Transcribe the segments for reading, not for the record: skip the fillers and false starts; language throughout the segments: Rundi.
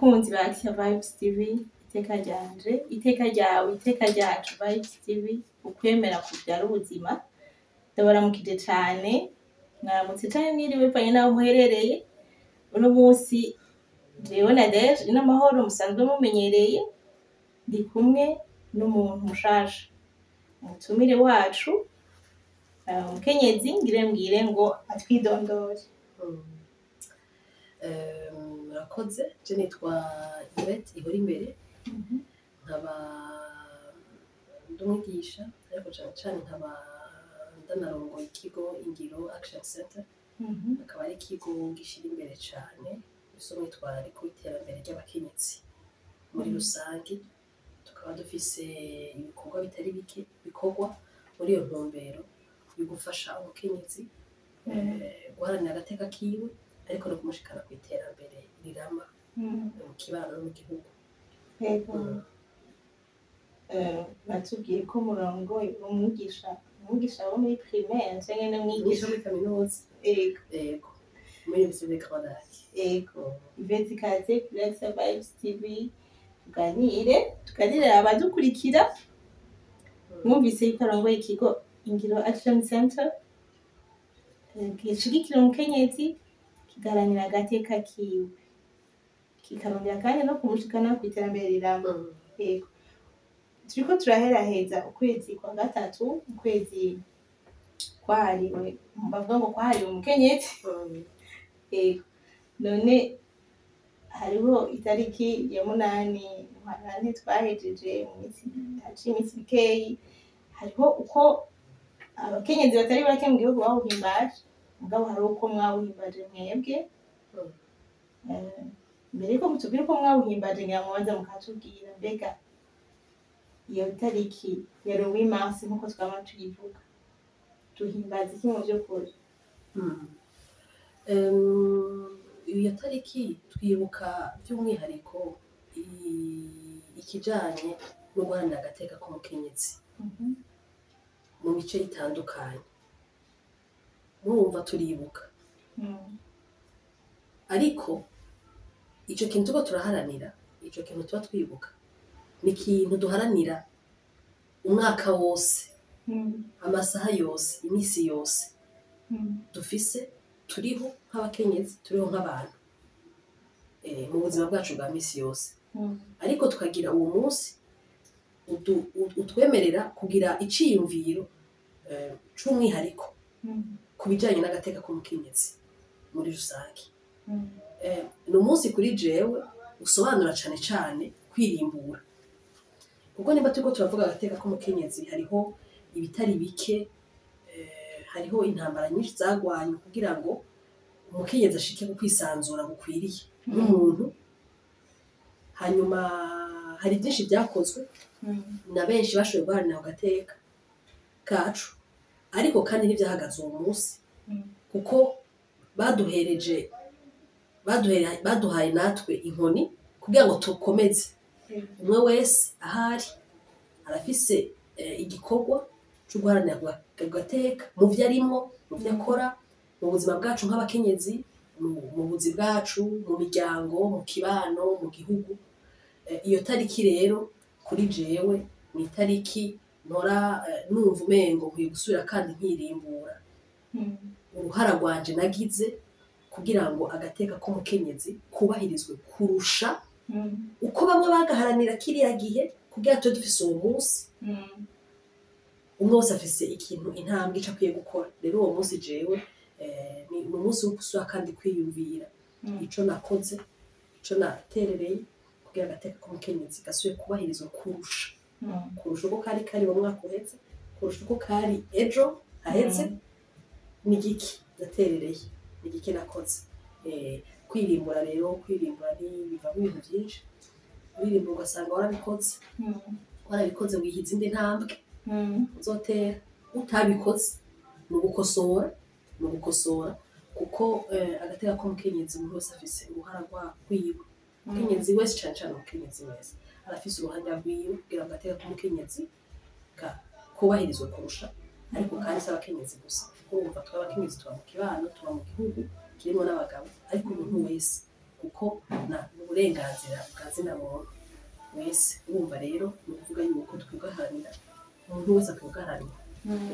Bakunzi ba Action Vibes TV, iteka ryanje, iteka ryawe, iteka ryacu, Vibes TV, ukwemera kuvyara ubuzima. Ndabaramukije cane, mwaramutse canke mwiriwe bivanye n'aho muherereye. Uno munsi jewe Nadege Inamahoro musanzwe mumenyereye, ndi kumwe n'umuntu mushasha, umutumire wacu, umukenyezi. Ngire mbwire ngo atwidondore. Murakoze. Je nitwa Yvette Ihora Imbere, nkaba ndi umwigisha, ariko cane cane nkaba ndanarongoye ikigo Ingiro Action Center, akaba ari ikigo gishira imbere cane gifise umwitwarariko w'iterambere ry'abakenyezi muri rusange. Tukaba dufise ibikorwa bitari bike bikorwa muri iyo ntumbero yo gufasha umukenyezi guharanira agateka kiwe, ariko no kumushikana kw'iterambere rirama mu kibano no mu gihugu. Yego. Batubwiye ko murongoye umwigisha wo muri primaire canke umwigisha n'umwigisha muri kaminuza. Yego. Yego, muri Université de Grand Lac. Yego. Yvette, ikaze kuri Action Vibes TV, tuganire abadukurikira. Mwumvise yuko arongoye ikigo Ingiro Action Center, gishigikira umukenyezi, kigaharanira agateka kiwe, kikarongera kandi no kumushikana kw'iterambere rirama. Yego, turiko turaheraheza ukwezi kwa gatatu, ukwezi kwahariwe, bavuga ngo kwahariwe umukenyezi. Yego, none hariho itariki ya 8 Ntwarante twahejeje mu minsi haciye iminsi mikeyi. Hariho uko abakenyezi batari bake mu gihugu bawuhimbaje, mugabo hari uko mwawuhimbaje mwebwe. Mbere yuko mutubwira uko mwawuhimbaje, ngira mubanza mukatubwira mbega iyo tariki ya le 8 mars, nk'uko twama tuyivuga, duhimbaza iki mu vy'ukuri? Iyo tariki twibuka by'umwihariko ikijanye no guharanira agateka k'umukenyezi mu mice itandukanye. Murumva, turibuka, ariko ico kintu tuba turaharanira, ico kintu tuba twibuka, ni ikintu duharanira umwaka wose, amasaha yose, iminsi yose dufise turiho nk'abakenyezi, turiho nk'abantu mu buzima bwacu bwa misi yose. Ariko tukagira uwo munsi utwemerera kugira iciyumviro c'umwihariko ku bijanye n'agateka k'umukenyezi muri rusange. Ni umunsi kuri jewe usobanura cane cane kwirimbura, kuko nimba turiko turavuga agateka k'umukenyezi, hariho ibitari bike, hariho intambara nyinshi zagwanywe kugira ngo umukenyezi ashike ku kwisanzura gukwiriye nk'umuntu. Hanyuma hari byinshi byakozwe na benshi bashoboye guharanira ako gateka kacu, ariko kandi ntibyahagaze uwo munsi, kuko baduhereje baduhaye natwe inkoni kugira ngo tukomeze. Umwe wese ahari arafise igikorwa cyo guharanira ako gateka mu vyo arimwo, mu vyo akora, mu buzima bwacu nk'abakenyezi, mu buzi bwacu, mu miryango, mu kibano, mu gihugu. Iyo tariki rero kuri jewe ni itariki mpora numva umengo nkwiye gusubira kandi nkirimbura uruhara rwanje nagize kugira ngo agateka k'umukenyezi kubahirizwe kurusha uko bamwe bagaharanira kiriya gihe, kugira tube dufise uwo munsi. Umwe wese afise ikintu, intambwe ico akwiye gukora. Rero uwo munsi jewe ni umunsi wo gusubira kandi kwiyumvira ico nakoze, ico naterereye kugira agateka k'umukenyezi gasubire kubahirizwa kurusha uko kari kari mu mwaka uheze, kurusha uko kari ejo haheze. Ni igiki naterereye? Ni igiki nakoze? Kwirimbura rero, kwirimbura ni bivamo ibintu byinshi. Uririmba ugasanga warabikoze, warabikoze, wiha izindi ntambwe uzotera. Utabikoze, ni ugukosora, ni ugukosora, kuko agateka k'umukenyezi, umuntu wese afise uruhara rwiwe. Umukenyezi wese, cane cane umukenyezi wese arafise uruhara rwiwe kugira ngo agateka k'umukenyezi kubahirizwe kurusha. Ariko kandi si abakenyezi gusa, kuko wumva twe abakenyezi tuba mu kibano, tuba mu gihugu kirimo n'abagabo, ariko umuntu wese. Kuko na uburenganzira bwa zina muntu wese. Urumva rero, ni ukuvuga yuko twugaharanira, umuntu wese akugaharanira.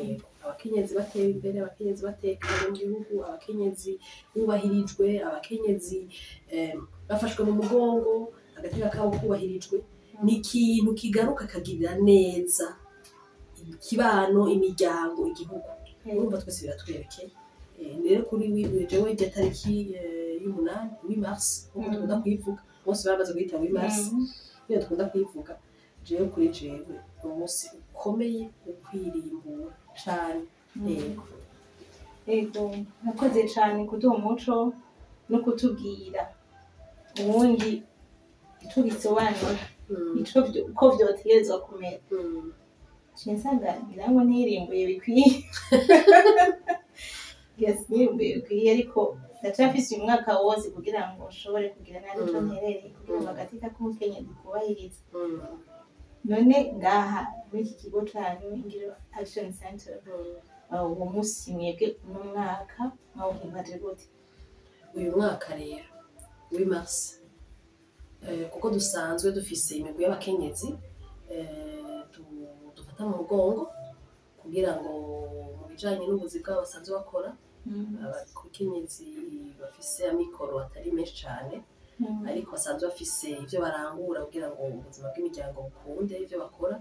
Yego, abakenyezi bateye imbere, abakenyezi batekanye mu gihugu, abakenyezi bubahirijwe, abakenyezi bafashwe mu mugongo, agateka kabo kubahirijwe, ni ikintu kigaruka kagirira neza ikibano, imiryango, igihugu. Urumva twese biratwerekeye. Rero kuri jewe irya tariki y'umunani, 8 mars, nkuko dukunda kuyivuga, bose bamaze guhita 8 mars, niyo dukunda kuyivuga. Jewe, kuri jewe, ni umunsi ukomeye wo kwirimbura cane. Yego. Ego, murakoze cane kuduha umuco no kutubwira ubundi ico bisobanura, ico uko vyotegerezwa kumera. Ciye nsanga ngira ngo ntirimbuye bikwiye. Yes, nirimbuye bikwiye, ariko ndacafise uyu mwaka wose kugira ngo nshobore kugira nabi ico nterereye kugira ngo agateka k'umukenyezi kubahiriza. None ngaha muri iki kigo canyu, Ingiro Action Center, uwo munsi mwebwe uno mwaka mwawuhimbaje gute? Uyu mwaka rero 8 mars, kuko dusanzwe dufise imigwi y'abakenyezi dufata mu mugongo kugira ngo mu bijanye n'ubuzi bwabo basanzwe bakora, abakenyezi bafise amikoro atari menshi cane, ariko basanzwe bafise ivyo barangura kugira ngo ubuzima bw'imiryango bukunde, ivyo bakora,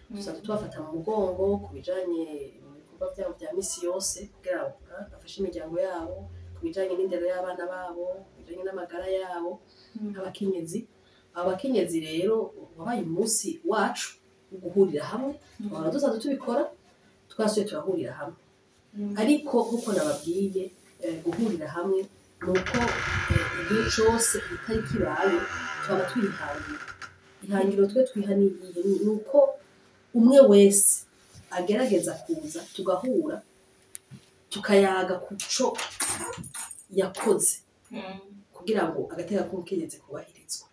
dusanzwe tubafata mu mugongo ku bijanye mu bikorwa vyabo vya misi yose, kugira ngo bafashe imiryango yabo ku bijanye n'indero y'abana babo, ku bijanye n'amagara yabo abakenyezi. Abo bakenyezi rero, wabaye umunsi wacu wo guhurira hamwe. Twahora dusanzwe tubikora, twasuye turahurira hamwe, ariko nk'uko nababwiye, guhurira hamwe ni uko igihe cose itariki ibaye twaba twihangira ihangiro. Twe twihaniye ni uko umwe wese agerageza kuza tugahura, tukayaga ku co yakoze kugira ngo agateka k'umukenyezi kubahirizwa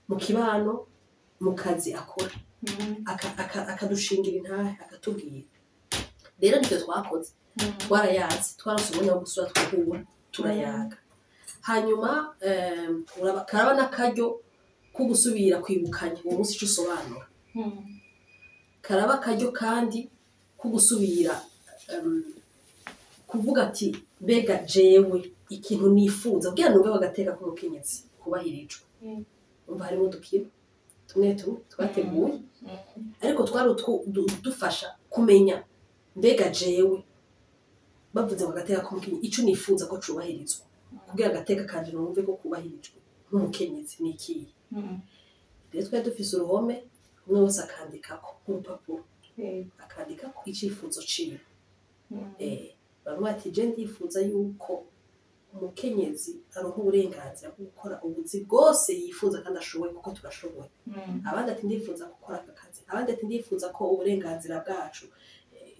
mu kibano, mu kazi akora, akadushingira intahe, akatubwira. Rero nivyo twakoze. Twarayaze, twaronse umwanya wo gusubira tugahura, turayaga. Hanyuma karaba n'akaryo ko gusubira kwibukanya uwo munsi ico usobanura. Karaba akaryo kandi ko gusubira kuvuga ati: "Mbega jewe ikintu nifuza kugira numve agateka k'umukenyezi kubahirijwe?" Umva, harimo udukino tumwe tumwe twateguye, ariko twari dufasha kumenya: mbega jewe bavuze ngo agateka k'umukenyezi, ico nifuza ko cubahirizwa kugira agateka kanje numve ko kubahirijwe nk'umukenyezi ni ikihe? Rero twari dufise uruhome, umwe wese akandikako nk'urupapuro, akandikako icifuzo ciwe. Bamwe bati: "Je ndifuza yuko umukenyezi aronka uburenganzira bwo gukora ubuzi bwose yifuza kandi ashoboye, kuko turashoboye." Abandi ati: "Ndifuza gukora aka kazi." Abandi ati: "Ndifuza ko uburenganzira bwacu,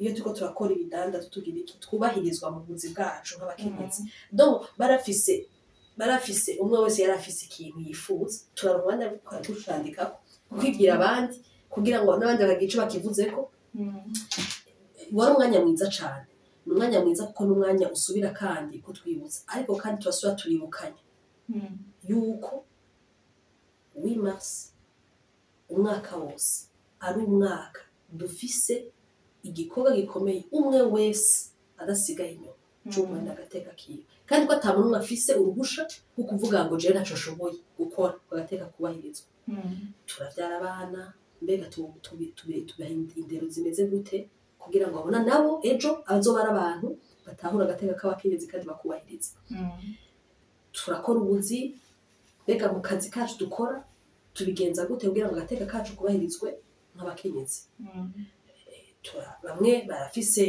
iyo turiko turakora ibidanda, tutugira iki, twubahirizwa mu buzi bwacu nk'abakenyezi." Donc barafise, umwe wese yari afise ikintu yifuza. Turaronka umwanya wo ducandikako, kwibwira abandi, kugira ngo n'abandi bakagira ico bakivuzeko. Wari umwanya mwiza cane. Ni umwanya mwiza kuko ni umwanya usubira kandi kutwibutsa, ariko kandi turasubira turibukanya yuko 8 mars umwaka wose ari umwaka dufise igikorwa gikomeye, umwe wese adasigaye inyuma, c'uguharanira agateka kiwe, kandi ko ata muntu afise uruhusha rwo kuvuga ngo: "Jewe ntaco nshoboye gukora ngo agateka kubahirizwa." Turavyara abana, mbega tubaha indero zimeze gute kugira ngo babona nabo ejo abazoba ari abantu batahura agateka k'abakenyezi kandi bakubahiriza? Turakora ubuzi, mbega mu kazi kacu dukora tubigenza gute kugira ngo agateka kacu kubahirizwe nk'abakenyezi? Bamwe barafise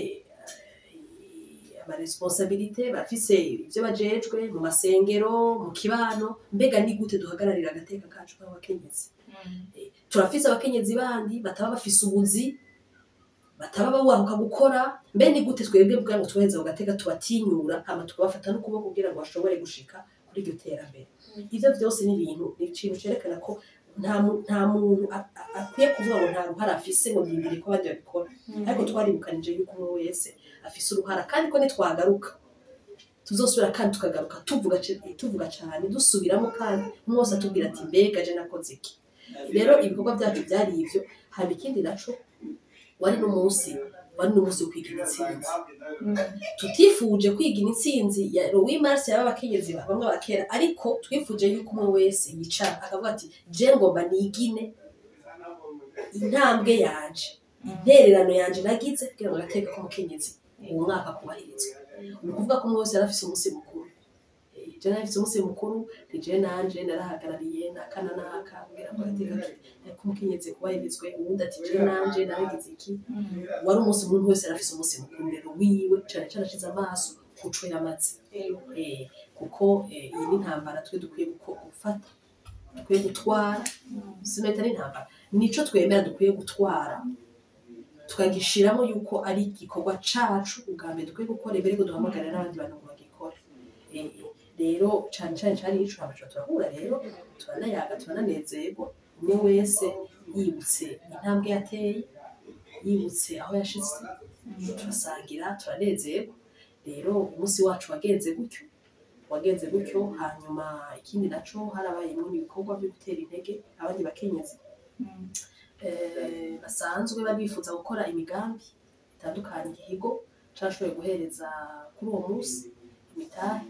amaresponsabilités, barafise ivyo bajejwe mu masengero, mu kibano, mbega ni gute duhagararira agateka kacu nk'abakenyezi? Turafise abakenyezi bandi bataba bafise ubuzi, bataba bawahuka gukora, mbe ni gute twebwe kugira ngo tubaheze ako gateka tubatinyura, hama tukabafata n'ukuboko kugira ngo bashobore gushika kuri iryo terambere? Ivyo vyose ni ibintu, ni ikintu cerekana ko nta muntu akwiye kuvuga ngo nta ruhara afise, ngo ndindire ko abandi babikora. Ariko twaribukanije yuko umwe wese afise uruhara, kandi ko nitwagaruka Tuzosubira kandi tukagaruka tuvuga cane, dusubiramo, kandi umwe wese atubwira ati: "Mbega je nakoze iki?" Rero ibikorwa byacu byari ivyo. Haba ikindi naco, wari n'umunsi wo kwiga intsinzi. Tutifuje kwiga intsinzi ya le 8 mars y'abakenyezi bamwe bakera, ariko twifuje yuko umwe wese yicara akavuga ati: "Je ngomba nigine intambwe yanje, intererano yanje nagize kugira ngo agateka k'umukenyezi uwo mwaka kubahirizwa." Ni ukuvuga ko umwe wese yari afise umunsi mukuru. Je nari mfise umunsi mukuru, ni je nanje narahagarariye naka na naka kugira ngo agateka k'umukenyezi kubahirizwe. Uwundi ati: "Je nanje naragize iki." Wari umunsi, umuntu wese yari afise umunsi mukuru rero wiwe, cane cane ashize amaso kuco yamaze. Kuko iyi ni intambara twe dukwiye gufata, dukwiye gutwara. Sinahita ari intambara, nico twemera dukwiye gutwara, tukagishiramo yuko ari igikorwa cacu ubwa mbere dukwiye gukora imbere yuko duhamagarira n'abandi bantu ngo bagikore. Rero cane cane cari ico. Hama tuca turahura rero, turanayaga, turananezerwa, umwe wese yibutse intambwe yateye, yibutse aho yashitse, turasangira, turanezerwa. Rero umunsi wacu wagenze gutyo. Hanyuma ikindi naco, harabayemwo ibikorwa vyo gutera intege abandi bakenyezi basanzwe bari bifuza gukora imigambi itandukanye. Igihigo cashoboye guhereza kuri uwo munsi imitahe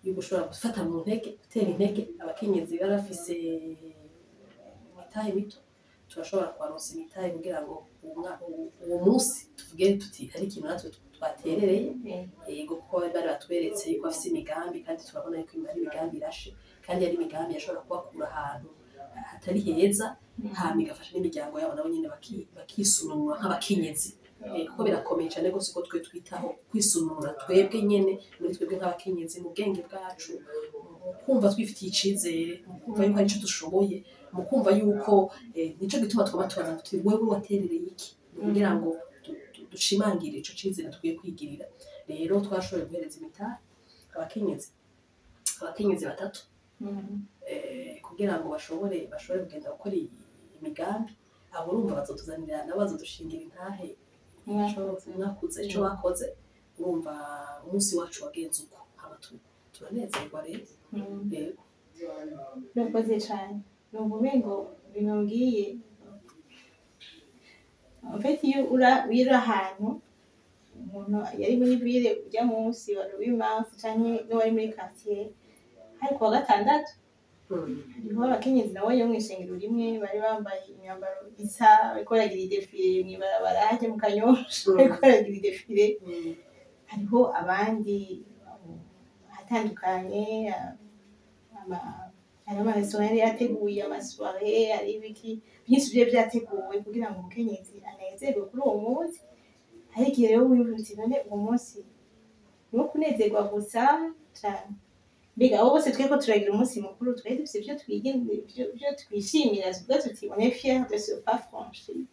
yo gushobora gufata mu ntege, gutera intege abakenyezi bari bafise imitahe mito. Turashobora kubaronsa imitahe kugira ngo uwo munsi tuvuge tuti hari ikintu natwe twaterereye. Yego, kuko bari batweretse yuko bafise imigambi, kandi turabona yuko ari imigambi irashe, kandi ari imigambi yashobora kubakura ahantu hatari heza, hama igafasha n'imiryango yabo, nabo nyene bakisununura nk'abakenyezi. Kuko birakomeye cyane rwose ko twe twitaho kwisununura twebwe nyene, muri twebwe nk'abakenyezi, mu bwenge bwacu, mu kumva twifitiye icizere, mu kumva yuko ari ico dushoboye, mu kumva yuko nico gituma twaba tubaza tuti: "Wewe waterereye iki?" Ni kugira ngo dushimangire ico cizere dukwiye kwigirira. Rero twashoboye guhereza imitahe abakenyezi batatu kugira ngo bashobore kugenda gukora imigambi. Abo urumva bazotuzanira, nabo bazodushingira intahe mwakuze ico bakoze. Urumva umunsi wacu wagenze uko, hama turanezerwa rero. Yego. Urakoze cyane. Numva umengo binambwiye, en fait, iyo uri ahantu umuntu yari muri ville ujya munsi wa le 8 mars canke n'uwari muri quartier, hari kuwa gatandatu, hariho abakenyezi nabo yo mw'ishengero rimwe bari bambaye imyambaro isa, bariko baragira idéfilé mw'ibarabara harya mu Kanyosha, bariko baragira idéfilé. Hariho abandi ahatandukanye, hariho amaresitora yari yateguye amasoirées, hari ibiki byinshi vyari vyateguwe kugira ngo umukenyezi anezerwe kuri uwo munsi. Hari igihe rero wiyumvira uti: "None uwo munsi ni uwo kunezerwa gusa cane? Mbega abo bose tweko turagira umunsi mukuru, twari dufise ivyo twiga, ivyo twishimira, tuvuga tuti on est fier de ce pas franchi?"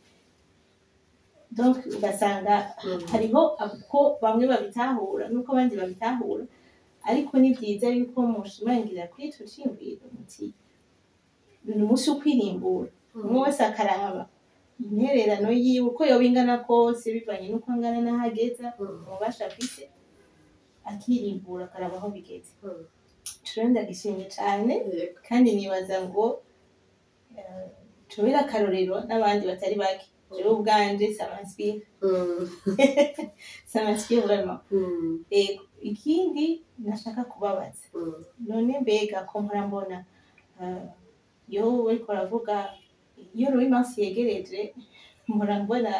Donc ugasanga hariho uko bamwe babitahura n'uko abandi babitahura, ariko ni vyiza yuko mushimangira kuri ico ciyumviro muti ni umunsi wo kwirimbura, umwe wese akaraba intererano yiwe uko yoba ingana kose, bivanye n'uko angana n'aho ageza, ububasha afise, akirimbura akaraba aho bigeze. Ico rero ndagishimye cane, kandi nibaza ngo cobera akarorero n'abandi batari bake. Jewe ubwanje ça m'inspire, ça m'inspire vraiment. Ego, ikindi nashaka kubabaza: none mbega ko mpora mbona iyo bariko baravuga, iyo le 8 mars yegereje, mpora mbona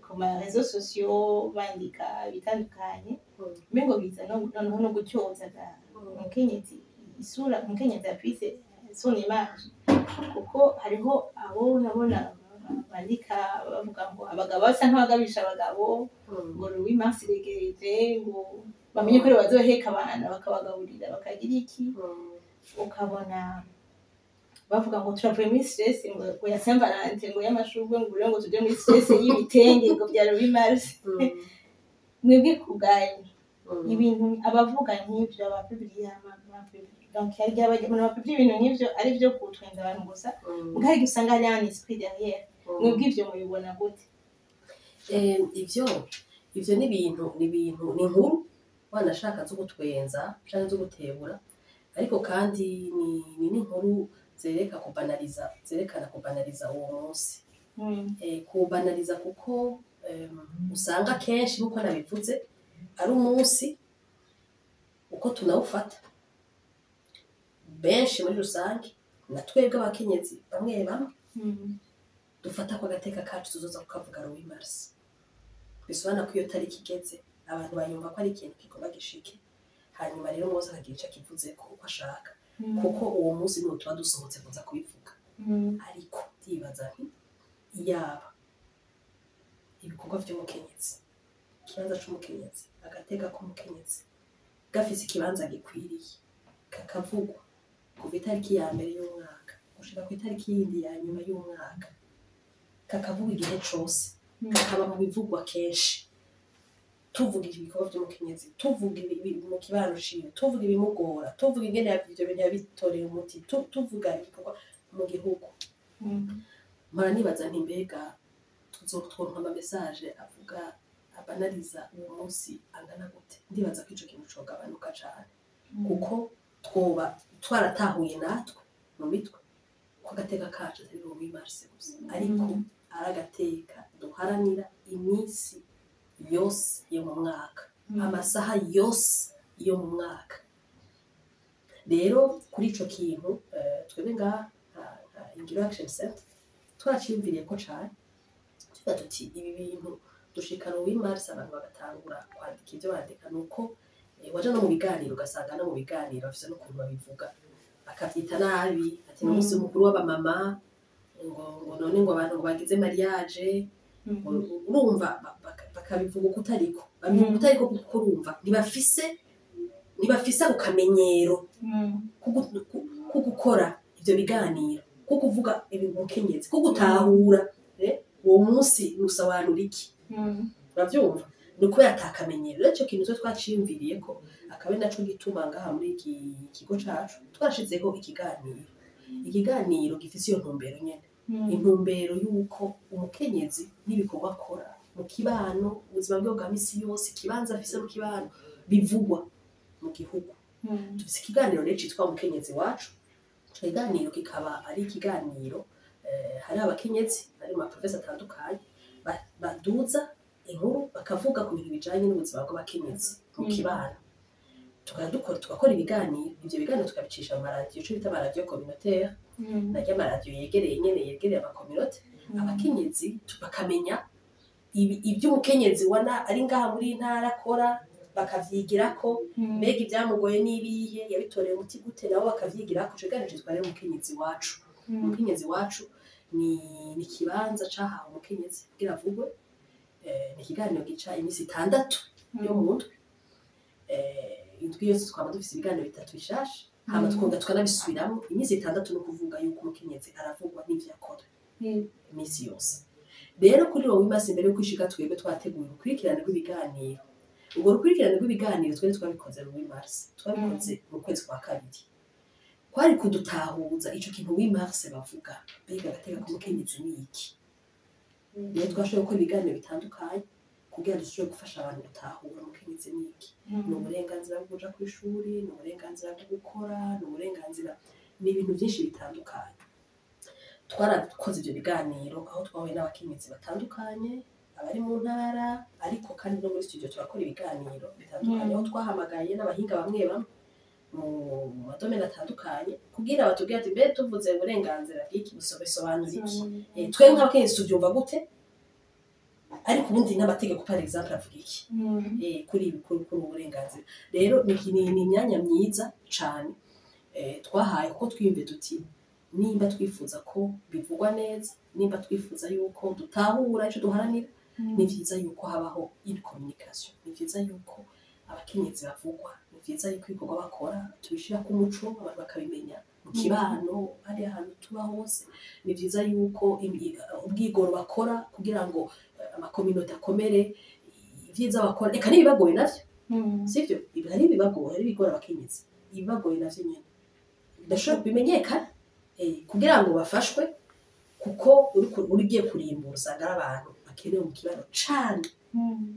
ku ma réseaux sociaux bandika ibitandukanye, umengo biza noneho no gutyoza umukenyezi, isura umukenyezi afise, son image, kuko hariho abo nabona bandika bavuga ngo abagabo basa nk'abagabisha abagabo ngo le 8 mars iregereje, ngo bamenye ko aribo bazoheka abana, bakabagaburira, bakagira iki. Ukabona bavuga ngo turavuye muri stress ngo ya Saint Valentin, ngo y'amashurwe, ngo rero ngo tuje muri stress y'ibitenge ngo bya le 8 mars. Mwebwe ku bwanyu, ibintu abavuga nk'ivyo, abapublia, donc hari igihe abantu bapublia ibintu nk'ivyo ari vyo kutwenza abantu gusa, muga hari igihe usanga hari un esprit derrière. Mwebwe ivyo mubibona gute? Ivyo ni ibintu ni inkuru. Wanashaka zo gutwenza canke zo gutebura, ariko kandi ni n'inkuru zereka kubanaliza, zerekana kubanaliza uwo munsi. Kubanaliza kuko usanga kenshi, nkuko nabivuze, ari umunsi uko tunawufata benshi muri rusange, na twebwe abakenyezi bamwe bamwe dufata ko agateka kacu tuzoza kukavuga le 8 mars. Bisobanura ko iyo tariki igeze, abantu bayumva ko ari ikintu kigomba gishike, hanyuma rero umwe wese akagira ico akivuzeko uko ashaka, kuko uwo munsi niwo tuba dusohotse kuza kubivuga. Ariko ndibaza nti iyaba ibikorwa vy'umukenyezi, ikibanza c'umukenyezi, agateka k'umukenyezi gafise ikibanza gikwiriye, kakavugwa kuva itariki ya mbere y'umwaka gushika ku itariki yindi ya nyuma y'umwaka, kakavugwa igihe cose, kakaba mu bivugwa kenshi, tuvuga ibikorwa vy'umukenyezi, tuvuga mu kibano ciwe, tuvuga ibimugora, tuvuga ingene ivyo bintu yabitoreye umuti, tuvuga ibikorwa mu gihugu. Mpora nibaza nti mbega tuzotworonka ama message avuga abanaliza uwo munsi angana gute? Ndibaza ko ico kintu cogabanuka cane, kuko twoba twaratahuye natwe mu mitwe ko agateka kacu atari le 8 mars gusa, ariko ari agateka duharanira iminsi yose yo mu mwaka, amasaha yose yo mu mwaka. Rero kuri ico kintu, twebwe ngaha nka Ingiro Action Center twaraciyumviriye ko cane, tuvuga tuti ibi bintu dushika le 8 mars abantu bagatangura kwandika ivyo bandika, nuko waja no mu biganiro, ugasanga no mu biganiro bafise n'ukuntu babivuga, bakavyita nabi, ati ni umunsi mukuru w'abamama, ngo none ngo abantu ngo bagize mariage. Urumva bakabivuga uko utariko, babivuga uko utariko, kuko urumva ntibafise ako kamenyero ko gukora ivyo biganiro, ko kuvuga umukenyezi, ko gutahura uwo munsi usobanura iki. Uravyumva, ni ukubera ata kamenyero. Rero ico kintu twe twaciyumviriye ko akaba ari naco gituma ngaha muri iki kigo cacu twarashizeho ikiganiro gifise iyo ntumbero nyene, intumbero y'uko umukenyezi n'ibikorwa akora mu kibano, ubuzima bwiwe bwa misi yose, ikibanza afise mu kibano, bivugwa mu gihugu. Dufise ikiganiro rero citwa Umukenyezi Wacu. Ico kiganiro kikaba ari ikiganiro hari abakenyezi bari mu ma provinces atandukanye baduza inkuru, bakavuga ku bintu bijanye n'ubuzima bw'abakenyezi mu kibano. Tugakora ibiganiro, ivyo biganiro tukabicisha mu maradiyo, ico bita amaradiyo communautaire, naryo amaradiyo yegereye nyene, yegereye ama communautés. Abakenyezi bakamenya ivy'umukenyezi wana ari ngaha muri iyi ntara akora, bakavyigirako. Mbega ibyamugoye n'ibihe, yabitoreye umuti gute? Nabo bakavyigirako. Ico kiganiro citwa rero Umukenyezi Wacu. Umukenyezi Wacu ni ikibanza cahawe umukenyezi kugira avugwe. Ni ikiganiro gica iminsi 6 yo mu ndwi. Indwi yose twaba dufise ibiganiro bitatu bishasha, hama twongera tukanabisubiramwo iminsi 6. No kuvuga yuko umukenyezi aravugwa n'ivyo akora iminsi yose. Rero kuri le 8 mars, imbere yuko ishika, twebwe twateguye urukurikirane rw'ibiganiro. Urwo rukurikirane rw'ibiganiro twari twabikoze le 8 mars, twabikoze mu kwezi kwa kabiri, kwari kudutahuza ico kintu 8 mars bavuga. Mbega agateka k'umukenyezi ni iki? Rero twashoboye gukora ibiganiro bitandukanye kugira dushobore gufasha abantu gutahura umukenyezi ni iki. Ni uburenganzira bwo kuja kw'ishuri, ni uburenganzira bwo gukora, ni uburenganzira, ni ibintu byinshi bitandukanye. Twarakoze ibyo biganiro aho twahuye n'abakenyezi batandukanye abari mu ntara, ariko kandi no muri studio turakora ibiganiro bitandukanye, aho twahamagaye n'abahinga bamwe bamwe mu ma domaines atandukanye kugira batubwire ati mbe tuvuze uburenganzira bw'iki bisobanura iki? Twe nk'abakenyezi tubyumva gute? Ariko ubundi n'amategeko, par exemple, avuga iki kuri ubu burenganzira? Rero ni imyanya myiza cane twahaye, kuko twiyumviye tuti nimba twifuza ko bivugwa neza, nimba twifuza yuko dutahura ico duharanira, ni vyiza yuko habaho une communication, ni vyiza yuko abakenyezi bavugwa, ni vyiza yuko ibikorwa bakora tubishira ku muco, abantu bakabimenya mu kibano, hariya ahantu tuba hose. Ni vyiza yuko ubwigoro bakora kugira ngo ama communautés akomere, ivyiza bakora, eka n'ibibagoye navyo, sivyo? Hari ibibagoye, hari ibigora abakenyezi, ibibagoye navyo nyene bidashobora bimenyekana, kugira ngo bafashwe, kuko uri ugiye kurimbura usanga ari abantu bakenewe mu kibano cane,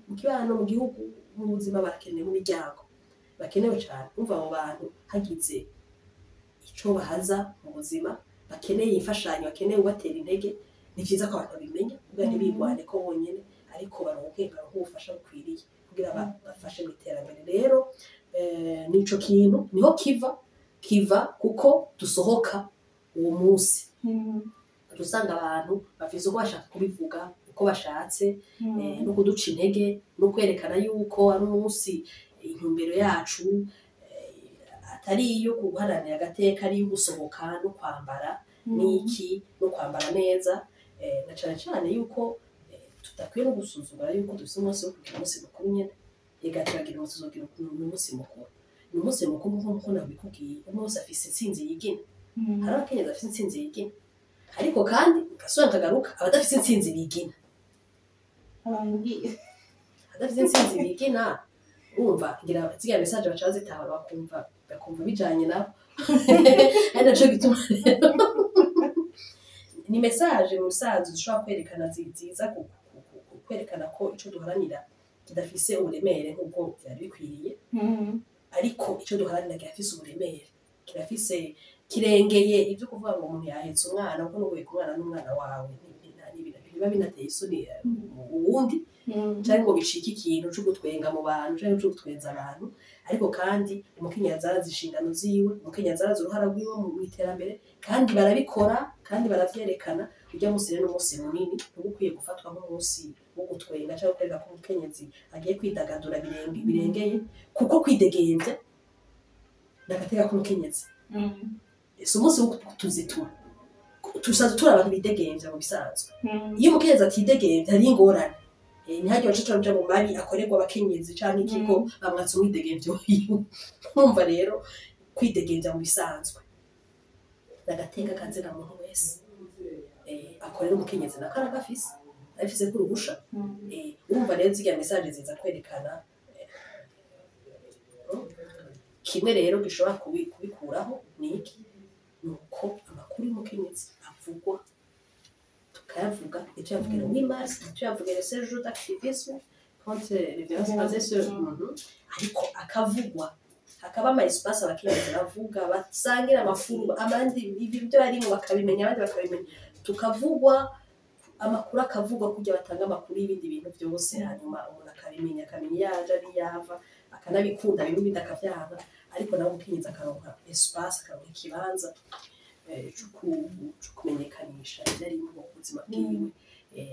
mu kibano, mu gihugu, mu buzima, barakenewe mu miryango. Bakenewe cyane. Umva, abo bantu hagize ico bahaza mu buzima, bakeneye imfashanyo, bakeneye ubatera intege, ni vyiza ko abantu babimenya kugira ntibigwane ko bonyene, ariko baronke ubufasha bukwiriye kugira bafashe mu iterambere. Rero nico kintu niho kiva kuko dusohoka uwo munsi, usanga abantu bafise uko bashaka kubivuga, uko bashatse, no kuduca intege, no kwerekana yuko ari umunsi intumbero yacu atari iyo guharanira agateka, ari iyo gusohoka no kwambara n'iki no kwambara neza, na cane cane yuko tudakwiye no gusuzugura yuko dufise umunsi wo kugira umunsi mukuru nyene. Ega turagira umunsi, tuzogira umunsi mukuru, ni umunsi mukuru nkuko nabikubwiye, umwe wese afise intsinzi yigina. Hari abakenyezi bafise intsinzi yigina, ariko kandi ugasubira nkagaruka abadafise intsinzi bigina. Abambwiye. Abadafise intsinzi bigina, urumva ngira ziriya message baca bazitahura, bakumva bijanye nabo. Ari naco gituma rero ni message mu bisanzwe zishobora kwerekana ziza kwerekana ko ico duharanira kidafise uburemere nk'uko vyari bikwiriye, ariko ico duharanira kirafise uburemere, kirafise, kirengeye ibyo kuvuga ngo umuntu yahetse umwana, kuko n'uguheka umwana n'umwana wawe ntibiba binateye isoni uwundi canke ngo bicike ikintu co gutwenga mu bantu canke co gutwenza abantu. Ariko kandi umukenyezi arazi inshingano ziwe, umukenyezi arazi uruhara rwiwe mu iterambere, kandi barabikora kandi baravyerekana. Urya munsi rero n'umunsi munini, ntuba ukwiye gufatwa nk'umunsi wo gutwenga canke kwereka ko umukenyezi agiye kwidagadura birengeye, kuko kwidegemvya n'agateka k'umukenyezi. Si umunsi wo kutuzitura, tusanzwe turi abantu bidegemvya mu bisanzwe. Iyo umukenyezi atidegemvya hari ingorane. Ntihagire baca baja mu mabi akorerwa abakenyezi canke iki, ko bamwatse umwidegemvyo wiwe. Urumva rero, kwidegemvya mu bisanzwe n'agateka kazina muntu wese. Akorera umukenyezi nako aragafise, arafise ko uruhusha. Urumva rero zirya message ziza kwerekana kimwe rero gishobora kubikuraho ni iki? Ni uko amakuru y'umukenyezi avugwa, tukayavuga, ntituyavuge le 8 mars, ntituyavuge le 16 jours d'activisme contre les violences basées sur ariko akavugwa, hakaba ama espace abakenyezi bavuga, basangira amakuru, abandi ibyo barimo bakabimenya, abandi bakabimenya, tukavugwa, amakuru akavugwa kugira batanga amakuru y'ibindi bintu byose, hanyuma umuntu akabimenya, akamenya iyo aje n'iyava, akanabikunda bimwe, ibindi akavyanga, ariko nawe umukenyezi akaronka espace, akaronka ikibanza co kumenyekanisha ivyo arimwo mu buzima bwiwe.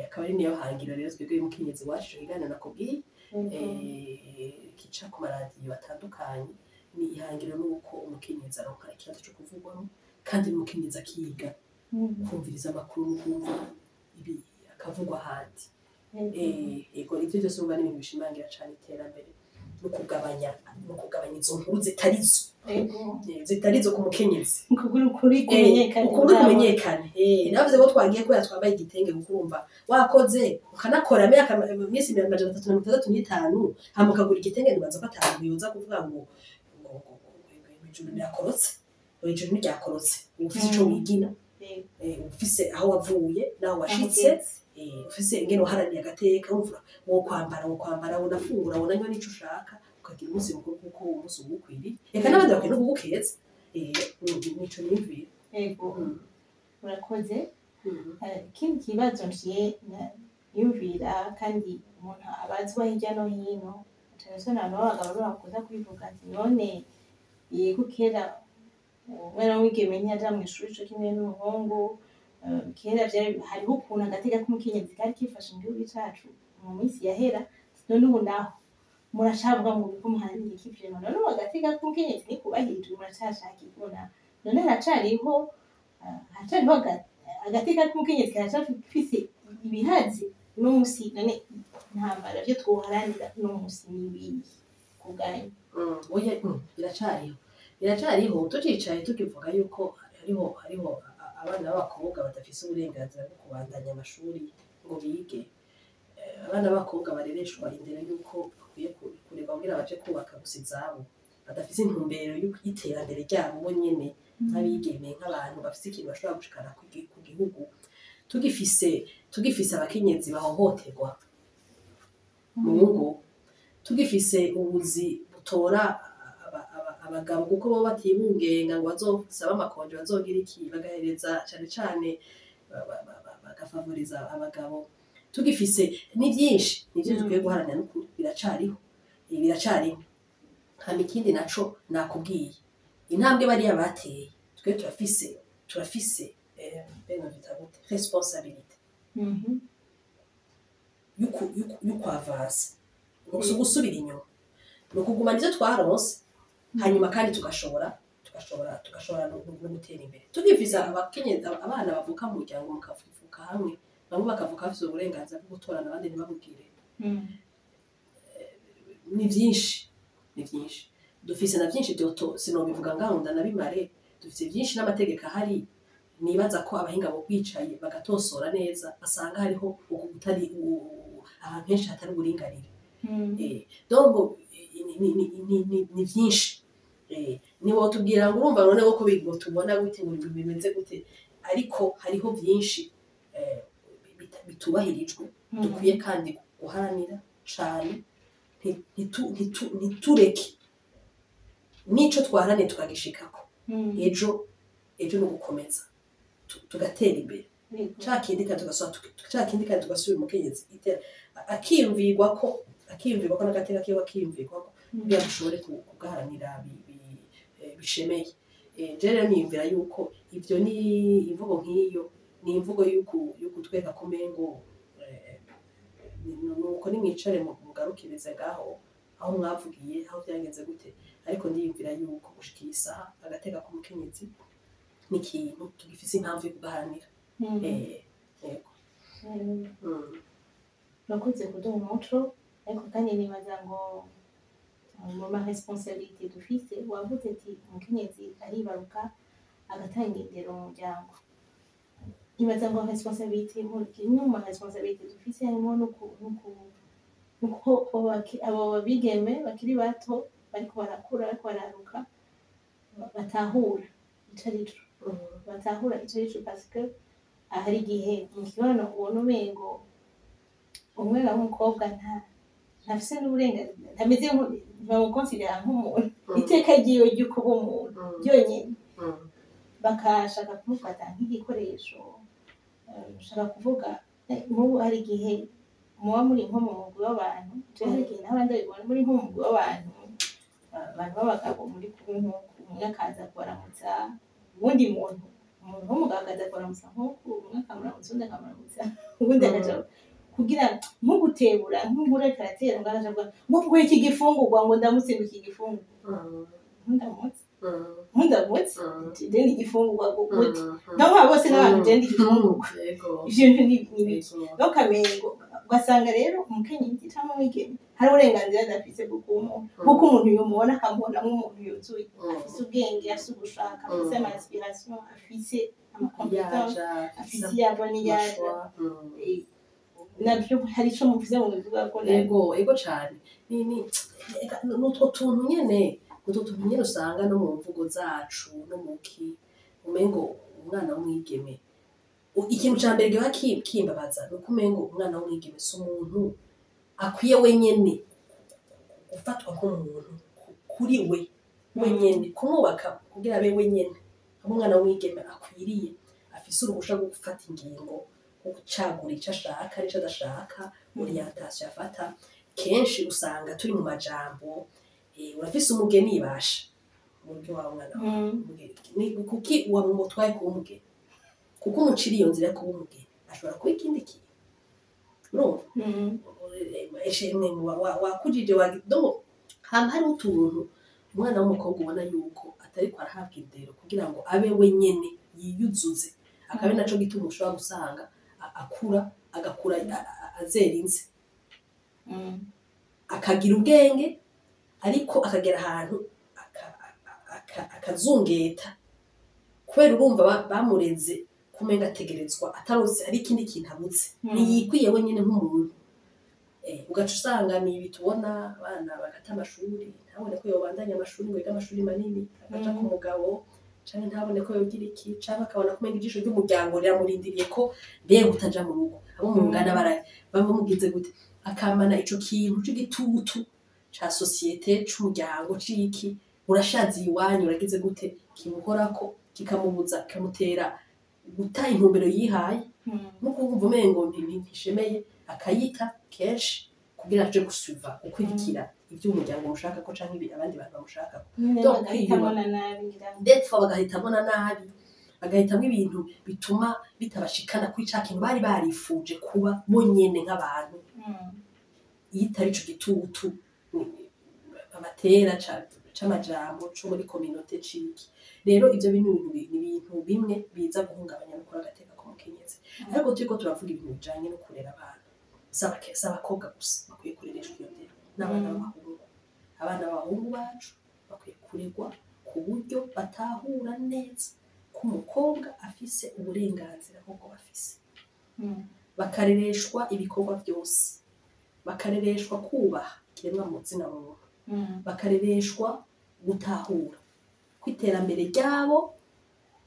Akaba ari niyo hangiro rero twebwe y'umukenyezi wacu, ico kiganiro nakubwiye kica ku maradiyo atandukanye, ni ihangiro nuko umukenyezi aronka ikibanza co kuvugwamo, kandi n'umukenyezi akiga kumviriza amakuru no kumva ibi akavugwa ahandi. Ego, ivyo byose urumva ni ibintu bishimangira cane iterambere no kugabanya izo nkuru zitarizo, zitarizo ku mukenyezi. Ukuguru ukuri kumenyekane. Ukuri kumenyekane. Navuze ko twagiye kubera twambaye igitenge, kuko urumva wakoze ukanakora imyaka, iminsi 365, hama ukagura igitenge, nibaza ko atamuntu yoza kuvuga ngo ijuru rirakorotse, ngo ijuru ntiryakorotse. Uba ufise ico wigina, ufise aho wavuye n'aho washitse, ufise ingene waharaniye agateka. Wumva wo kwambara, wonafungura, wonanywa n'ico ushaka, ukagira umunsi mukuru, kuko uwo munsi uba ukwiriye, eka n'abandi bakwiye no kugukeza. Nico niyumvira. Yego, murakoze. Ikindi kibazo nciye yumvira, kandi umuntu abazwa hirya no hino, cane cane abantu b'abagabo aribo bakunda kubivuga, ati none yego, kera umwana w'umwigeme ntiyaja mw'ishuri co kimwe n'umuhungu. Kera vyari hariho ukuntu agateka k'umukenyezi kari kifashe mu gihugu cacu mu minsi yahera. None ubu naho muracavuga ngo muriko muharanira iki vraiment? None ubu agateka k'umukenyezi ntikubahirijwe, muracashaka iki naho? None haracariho agateka k'umukenyezi karacafise ibihazi uno musi? None intambara vyo twoharanira uno musi ni ibihe ku bwanyu? Oya, biracariho, biracariho. Tucicaye tukivuga yuko hariho abana b'abakobwa badafise uburenganzira bwo kubandanya amashuri ngo bige. Abana b'abakobwa barereshwa indero yuko bakwiye kurerwa kugira baje kubaka gusa izabo, badafise intumbero y'iterambere ryabo bo nyene nk'abigeme, nk'abantu bafise ikintu bashobora gushikana ku gihugu. Tugifise abakenyezi bahohoterwa mu ngo, tugifise ubuzi butora Abagabo kuko bo batibungenga ngo bazosaba ama congés, bazogira iki, bagahereza cane cane bagafavoriza abagabo. Tugifise ni byinshi, ni byinshi dukwiye guharanira n'ukuri, biracariho. Biracariho. Hama ikindi naco nakubwiye, intambwe bariya bateye, twe turafise bene bita gute, responsabilité y'ukwavansa, si ugusubira inyuma, ni ukugumana ivyo twaronse, hanyuma kandi tugashobora no gutera imbere. Tugifise abakenyezi, abana bavuka mu muryango, mukavuka hamwe, bamwe bakavuka bafise uburenganzira bwo gutorana, abandi ntibabugire. Ni byinshi, ni byinshi dufise, na byinshi byoto sinobivuga ngaho ndanabimare. Dufise byinshi n'amategeko ahari. Nibaza ko abahinga bo kwicaye bagatosora neza basanga hariho uku kutari ahantu henshi hatari uburinganire. Donc ni byinshi. Ni wotubwira ngo urumva none ko ngo tubona gute, ngo bimeze gute, ariko hariho byinshi bitubahirijwe dukwiye kandi guharanira cane. Ntitureke n'ico twaharaniye tukagishikako. Ejo ni ugukomeza tugatera imbere. Ca kindi kandi tugasubira ca kindi kandi tugasubira umukenyezi akiyumvirwa ko n'agateka kiwe akiyumvirwa ko, kugira dushobore kugaharanira bishemeye. Je rero niyumvira yuko ivyo ni imvugo nk'iyo, ni imvugo y'ukutwereka ko umengo nuko nimwicare mugarukirize ngaho aho mwavugiye, aho byagenze gute. Ariko ndiyumvira yuko gushika iyi saha agateka k'umukenyezi ni ikintu tugifise impamvu yo kugaharanira. Yego. Urakoze kuduha umuco, ariko kandi nibaza ngo mu ma responsabilités dufise, wavuze ati umukenyezi aribaruka agatanga indero mu muryango. Nibaza ngo responsabilité, imwe mu ma responsabilités dufise harimo nuko abo bigeme bakiri bato bariko barakura, bariko bararuka, batahura ico arico, batahura ico arico, parce que hari igihe mu kibano ubona umengo umwana w'umukobwa ntafise n'uburenganzira, ntameze, ntibamukonsidera nk'umuntu, iteka ryiwe ryo kuba umuntu ryonyine bakashaka kumufata nk'igikoresho. Nshaka kuvuga, nk'ubu hari igihe muba muri nko mu mugwi w'abantu, jewe hari igihe naho ndabibona, muri nko mu mugwi w'abantu, abantu b'abagabo muri kumwe nk'uku, umwe akaza kubaramutsa uwundi muntu, umuntu w'umugabo akaza kubaramutsa nk'uku, umwe akamuramutsa, uwundi akamuramutsa, uwundi akaja kugira nko gutebura nk'inkuru ariko aratera, ngo akaja kuvuga ngo ngo iki gifungurwa, ngo ndamutse, ngo iki gifungurwa, ntundamutse, ntundamutse, je ndi igifungurwa gute? Donc abo bose n'abantu, je ndi igifungurwa? Ivyo bintu ni biki? Donc amengo ugasanga rero umukenyezi cyangwa umwigeme hari uburenganzira adafise bwo kuba umuntu, kuko umuntu yomubona akamubona nk'umuntu yuzuye, afise ubwenge, afise ugushaka, afise ama aspirations, afise ama compétences, afise iyava n'iyaja. Navyo hari ico muvuze mu bivuga ko Ego cane. Ni eka, n'utwo tuntu nyene, utwo tuntu nyene usanga no mu mvugo zacu no mu ki umengo umwana w'umwigeme, ikintu ca mbere gihora kimbabaza ni uko umengo umwana w'umwigeme si umuntu akwiye wenyene gufatwa nk'umuntu kuri we wenyene, kumwubaka kugira abe wenyene, abe umwana w'umwigeme akwiriye, afise uruhusha rwo gufata ingingo, rwo gucagura ico ashaka n'ico adashaka, orientation afata. Kenshi usanga turi mu majambo, urafise umugeni ibasha uburyo wa mwana wawe. Umugeni ni kuki wamutwaye kuba umugeni? Kuko umucira iyo nzira yo kuba umugeni, ashobora kuba ikindi kintu, urumva? Eshemwe wakujije donc hama hariho utuntu umwana w'umukobwa ubona yuko atariko arahabwa indero kugira ngo abe wenyene yiyuzuze, akaba ari naco gituma ushobora gusanga akura, agakura azera inze, akagira ubwenge, ariko akagera ahantu akazungeta, kubera urumva bamureze kumenga ategerezwa, atarose ari ikindi kintu abuze, ntiyikwiye wenyene nk'umuntu. Ugaca usanga ni ibi tubona, abana bagata amashuri, ntabone ko yobandanya amashuri ngo yige amashuri manini, agaca ku mugabo, canke ntabone ko yogira iki, canke akabona kumenga ijisho ry'umuryango riramurindiriye ko mbega utaja mu rugo, abo mungana baba bamugize gute, akamana ico kintu c'igitutu ca société, c'umuryango, c'iki. Urashaziye iwanyu, uragize gute, kimukorako, kikamubuza, kikamutera guta intumbero yihaye, no kumva umengo ntishemeye, akayita kenshi kugira aje gusuiva, gukurikira ibyo umuryango umushakako canke ibi abandi bantu bamushakako. Nyine Donc, bagahitamo na nabi, ngira ngo. Ndetse bagahitamo na nabi, bagahitamo ibintu bituma bitabashikana kuri ca kintu bari barifuje kuba bonyene nk'abantu, iyo itari ico gitutu babatera c'amajambo co muri communauté ciki. Rero ivyo bintu ni ibintu bimwe biza guhungabanya no kuri agateka k'umukenyezi. Ariko turiko turavuga ibintu bijanye no kurera abana, si abakobwa gusa bakwiye kurereshwa iyo ndero, n'abana b'abahungu. Abana b'abahungu bacu bakwiye kuregwa ku buryo batahura neza ko umukobwa afise uburenganzira nk'ubwo bafise, bakarereshwa ibikorwa byose, bakarereshwa kubaha ikiremwa muzina muntu, bakarereshwa gutahura ko iterambere ryabo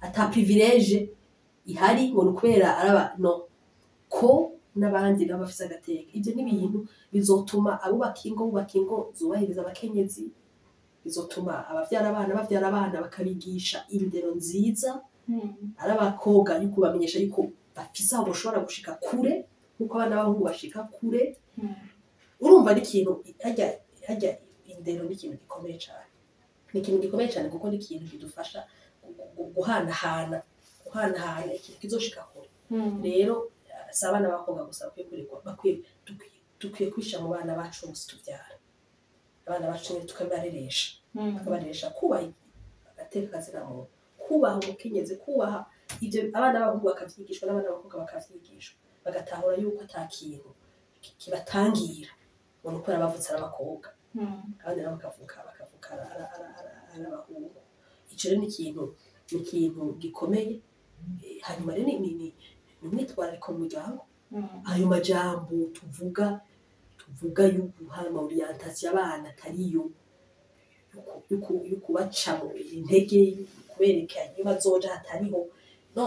ata privilège ihari ngo ni ukubera araba no ko n'abandi nabo bafise agateka. Ibyo ni ibintu bizotuma abubaka ingo bubaka ingo zubahiriza abakenyezi, bizotuma abavyara abana bavyara abana bakabigisha indero nziza, ari abakobwa yuko bamenyesha yuko bafise aho bashobora gushika kure nkuko abana b'abahungu bashika kure. Urumva ni ikintu harya indero ni ikintu gikomeye cyane, ni ikintu gikomeye cyane, kuko ni ikintu kidufasha guhanahana ikintu kizoshika kure. Rero si abana b'abakobwa gusa bakwiye kuregwa, bakwiye dukwiye kwishyira mu bana bacu bose tubyara, abana bacu nyine tukabareresha, tukabareresha kubaha agateka kazina muntu, kubaha umukenyezi, kubaha ibyo. Abana b'abahungu bakavyigishwa n'abana b'abakobwa bakavyigishwa, bagatahura yuko ata kintu kibatangira ngo ni ukubera bavutse ari abakobwa, abandi nabo bakavuka ari abahungu. Ico rero ni ikintu gikomeye. Hanyuma rero ni umwitwarariko mu muryango. Ayo majambo tuvuga yuguha ama orientation abana atariyo, yukubaca mu intege, kubereka iyo bazoja hatariho, no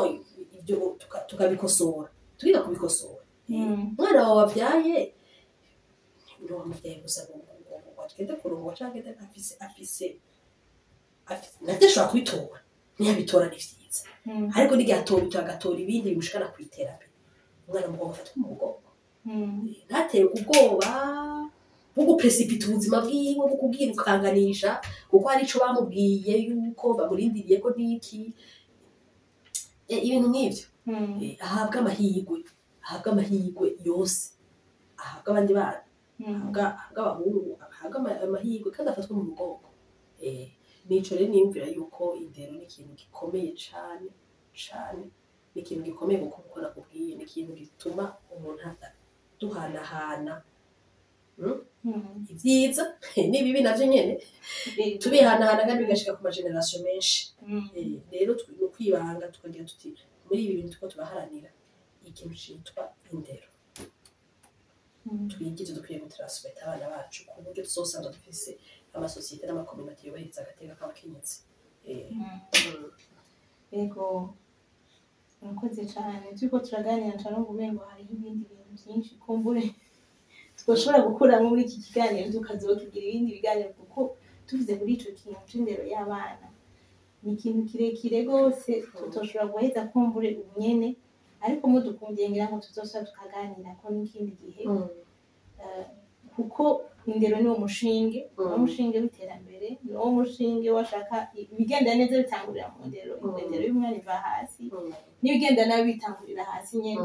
ibyo tukabikosora, tukiga kubikosora. Umwana wawe wavyaye ntiwamuvyaye gusa ngo agende kurongora canke agende, afise navyo ashobora kubitora. Niyabitora ni vyiza, ariko n'igihe atobitora agatora ibindi bimushikana kw'iterambere, umwana mugomba afatwe mu mugongo, ntaterwe ubwoba bwo guprécipita ubuzima bwiwe, bwo kubwirukanganisha kuko hari ico bamubwiye yuko bamurindiriye ko niki. Ibintu nk'ivyo. Ahabwe amahirwe yose, ahabwe abandi bana, ahabwe abahungu, ahabwe amahirwe kandi afatwe mu mugongo. Nico rero niyumvira yuko indero ni ikintu gikomeye cane cane, ni ikintu gikomeye kuko nkuko nakubwiye, ni ikintu gituma umuntu duhanahana ibyiza n'ibibi navyo nyene, tubihanahana kandi bigashika ku mageneration menshi. Rero ni ukwibanga tukagira tuti muri ibi bintu turiko turaharanira ikintu citwa indero, twige ivyo dukwiye gutransmetta abana bacu ku buryo tuzosanga dufise amasosiyete n'amacommunauté yubahiriza agateka k'abakenyezi. Ego, murakoze cane. Turiko turaganira nca numva umengo hariho ibindi bintu vyinshi kumbure twoshobora gukuramwo muri iki kiganiro, tukazokigira ibindi biganiro, kuko tuvuze kuri ico kintu c'indero y'abana ni ikintu kirekire rwose tutoshobora guheza kumbure ubu nyene. Ariko mudukundiye ngira ngo tuzosubira tukaganirako n'ikindi gihe, kuko indero ni wo mushinge, niwo mushinge w'iterambere, niwo mushinge washaka ibigenda neza bitangurira mu ndero. Indero y'umwana iva hasi, n'ibigenda nabi bitangurira hasi nyene.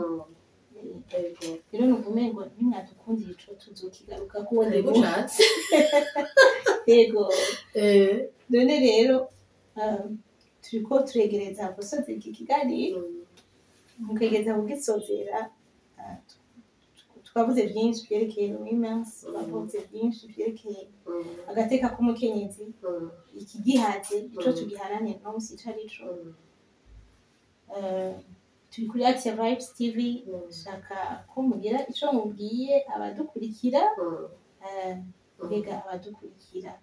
Rero numva umengo nimwadukundira ico tuzokigaruka kuwundi Karibu munsi. Cane. Yego. None rero turiko turegereza gusoza iki kiganiro. Mu kwegereza kugisozera, twavuze byinshi vyerekeye women's, twavuze byinshi vyerekeye agateka k'umukenyezi, ikigihaze, ico tugiharanira no musi ico arico. Turi kuri Action Vibes TV. Shaka ko mugira ico mubwiye abadukurikira. Mbega abadukurikira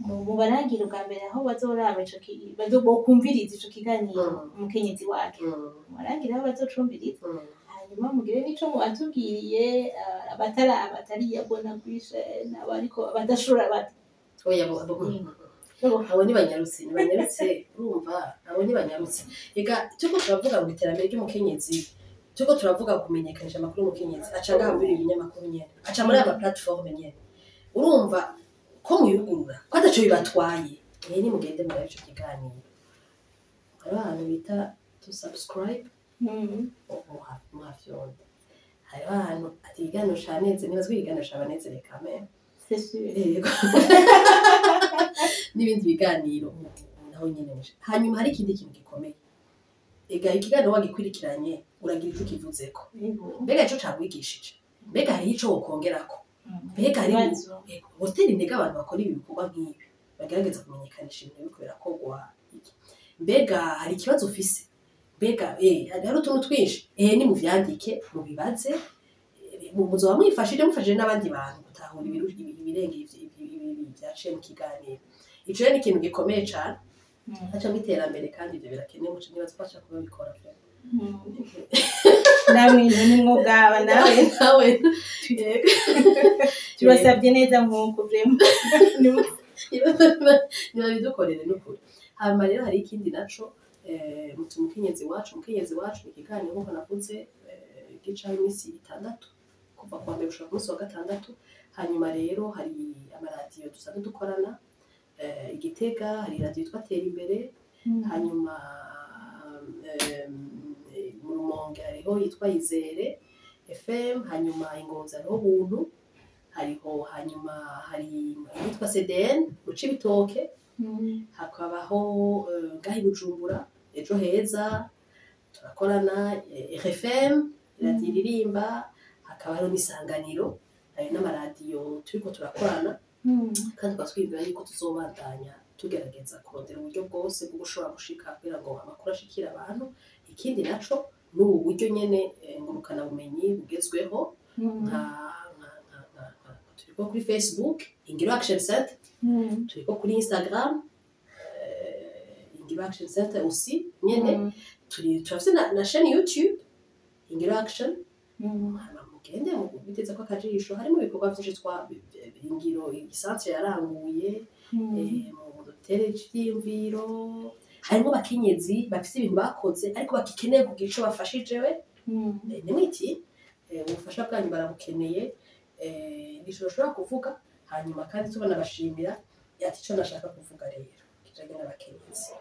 mubarangire ubwa mbere aho bazoraba ico bokumviriza ico kiganiro, umukenyezi wacu, mubarangire aho bazocumbiriza, hanyuma mugire n'ico mubatubwiriye, abatari abatariyabona kuri chaîne, abariko abadashobora Oya, abo ntibanyarutse, ntibanyarutse. Urumva, abo ntibanyarutse. Ega turiko turavuga ngo iterambere ry'umukenyezi, turiko turavuga kumenyekanisha amakuru y'umukenyezi, aca ngaha muri ibi binyamakuru nyene, aca muri aya ma plateforme nyene. Urumva ko muyugurura ko ataco bibatwaye. Nimugende murabe ico kiganiro, hariho ahantu bita to subscribe, muhafyonda. Hariho ahantu ati ikiganiro caneze, nibazwa ikiganiro cabanezere kamere. C'est sûr. Yego. N'ibindi biganiro naho nyene hanyuma hari ikindi kintu gikomeye. Ega ikiganiro wagikurikiranye, uragira ico ukivuzeko. Mbega ico cagwigishije, mbega hariho ico wokongerako, mbega hari Ibibazo. Yego, gutera intege abantu bakora ibi bikorwa nk'ibi, bagerageza kumenyekanisha ibintu biriko birakorwa iki. Mbega hari ikibazo ufise, mbega hari utuntu twinshi, nimuvyandike, mubibaze, muzoba mwifashije, mufashije n'abandi bantu gutahura ibirenge ibi vyaciye mu kiganiro. Ico rero ni ikintu gikomeye cane, hacamo iterambere, kandi ivyo birakenewe. Muce nibaza ko baca kuba bikora. Namwe nimwugaba nawe. Nawe, yego. Tubasabye neza nk'uko vraiment. Nibabidukorere n'ukuri. Hanyuma rero hari ikindi naco, muti umukenyezi wacu. Umukenyezi wacu ni ikiganiro, nk'uko navuze, gicaho iminsi 6, kuva kuwa mbere gushika ku munsi wa gatandatu. Hanyuma rero hari amaradiyo dusanzwe dukorana, i Gitega hari radiyo yitwa Tera Imbere, hanyuma mu Rumonge hariho yitwa Izere FM, hanyuma i Ngozi hariho Buntu, hariho, hanyuma hari iyitwa CDN mu Cibitoke, hakabaho ngaha i Bujumbura Ejo Heza turakorana, RFM, radiyo iririmba, hakaba hariho n'Isanganiro. Ayo n'amaradiyo turiko turakorana, kandi tukaba twiyumvira yuko tuzobandanya tugerageza kurondera uburyo bwose bwo gushobora gushika kugira ngo amakuru ashikire abantu. Ikindi naco, n'ubu buryo nyene ngurukanabumenyi bugezweho, nka turiko kuri Facebook, Ingiro Action Center, turiko kuri Instagram, Ingiro Action Center aussi nyene, turi turafise na chaîne YouTube Ingiro Action. Hama mugende mubiteze ko akajisho, harimo ibikorwa vyinshi twa Ingiro isantre yaranguye, mu dutere ivyiyumviro. Harimo abakenyezi bafise ibintu bakoze ariko bagikeneye kugira ico bafashije we. Nimwiti ubufasha bwanyu barabukeneye. Nico ushobora kuvuga. Hanyuma kandi tubona bashimira ati ico nashaka kuvuga rero kijanye n'abakenyezi,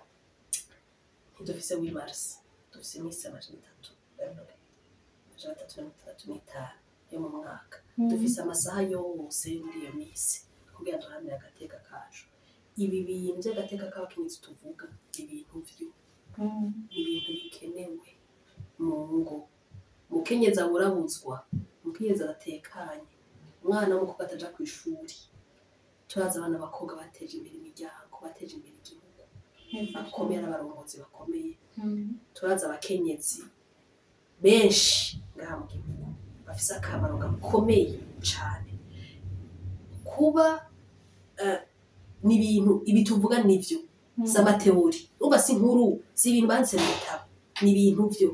ntidufise 8 mars, dufise iminsi 365 yo mu mwaka. Dufise amasaha yose muri iyo minsi kugira duharanire agateka kacu. Ibi bintu by'agateka k'abakenyezi tuvuga, ibintu vyo ibintu bikenewe mu ngo. Umukenyezi aburabuzwa, umukenyezi aratekanye, umwana w'umukobwa ataja kw'ishuri. Turazi abana b'abakobwa bateje imbere imiryango, bateje imbere igihugu, bakomeye, ari abarongozi bakomeye. Turazi abakenyezi benshi ngaha mu gihugu bafise akamaro gakomeye cane. Kuba ni ibintu ibi tuvuga nivyo, si ama théories, urumva, si inkuru, si ibintu banditse mu bitabo, ni ibintu vyo.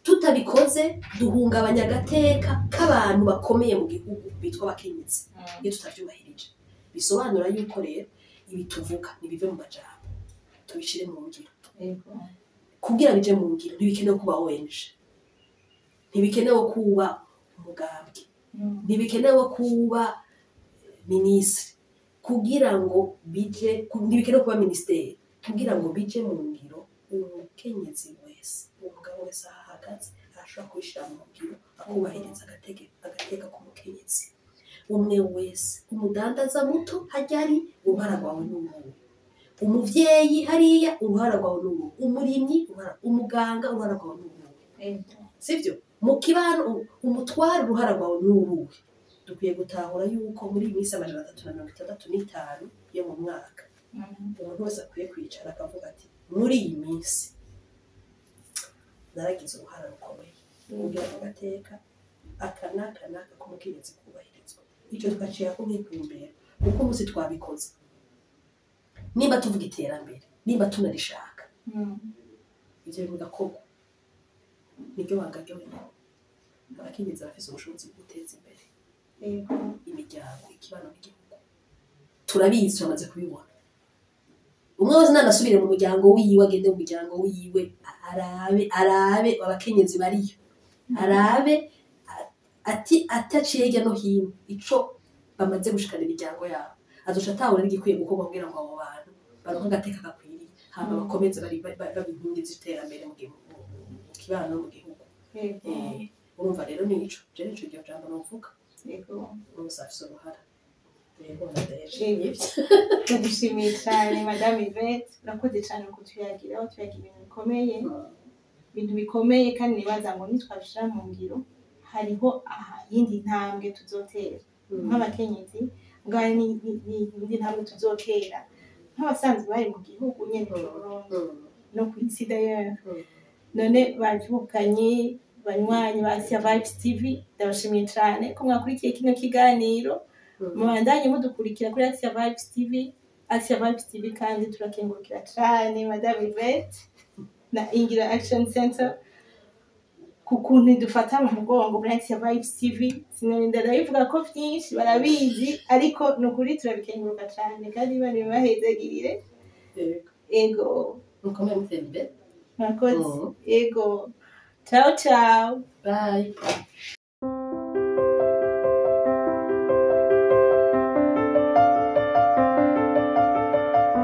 Tutabikoze duhungabanya agateka k'abantu bakomeye mu gihugu bitwa abakenyezi iyo tutavyubahirije. Bisobanura yuko rero ibi tuvuga nibive mu majambo, tubishire mu ngiro. Kugira bije mu ngiro, ntibikenewe kuba ONG, ntibikenewe kuba umugambwe, ntibikenewe kuba minisitiri kugira ngo bije, ntibikenewe kuba minisiteri kugira ngo bije mu ngiro. Umukenyezi wese, umugabo wese aho ahagaze arashobora kubishira mu ngiro, akubahiriza agateka k'umukenyezi. Umwe wese, umudandaza muto hajya ari, uruhara rwawe ni uruhe? Umuvyeyi hariya, uruhara rwawe ni uruhe? Umurimyi, umuganga, uruhara rwawe ni uruhe? Sivyo? Mu kibano, umutware, uruhara rwawe ni uruhe? Dukwiye gutahura yuko muri iyi minsi 365 yo mu mwaka, umuntu wese akwiye kwicara akavuga ati: muri iyi minsi naragize uruhara rukomeye kugira ngo agateka aka n'aka n'aka k'umukenyezi kubahirizwa. Ico tugacirako nk'intumbero, kuko umunsi twabikoze, nimba tuvuga iterambere, nimba tunarishaka, ivyo bintu bigakorwa, niryo banga ryonyene. Abakenyezi bafise ubushobozi bwo guteza imbere imiryango, ikibano n'igihugu. Turabizi, turamaze kubibona. Umwe wese nanasubire mu muryango wiwe, agende mu muryango wiwe, arabe abakenyezi bariyo, arabe ati ataciye hirya no hino ico bamaze gushikana imiryango yabo, azoca atahura n'igikwiye gukorwa kugira ngo abo bantu baronke agateka gakwiriye, hama bakomeze baba inkingi z'iterambere mu kibano no mu gihugu. Urumva rero nico je nico iryo jambo novuga. Bose afise uruhara. Yego, ndadeje. Nivyo. Ndagushimiye cyane, Madame Yvette, urakoze cyane kutuyagira, tuyagira ibintu bikomeye, ibintu bikomeye, kandi nibaza ngo nitwabishira mu ngiro hariho aha yindi ntambwe tuzotera nk'abakenyezi, ngaho ni iyindi ntambwe tuzotera nk'abasanzwe bari mu gihugu nyene c'Uburundi no ku isi d'ailleurs. None bavukanye, banywanyi ba Asia Vibes TV, ndabashimiye cyane ko mwakurikiye kino kiganiro. Mubandanye mudukurikira kuri Asia Vibes TV, Asia Vibes TV. Kandi turakengurukira cyane Madame Yvette na Ingiro Action Center ku kuntu idufata mu mugongo muri Asia Vibes TV. Sinorinda ndabivuga ko byinshi barabizi, ariko ni ukuri turabikenguruka cyane, kandi Imana ibibahezagirire. Yego. Ego. Mukomeye mutera imbere. Murakoze. Ego, ciao ciao. Bye.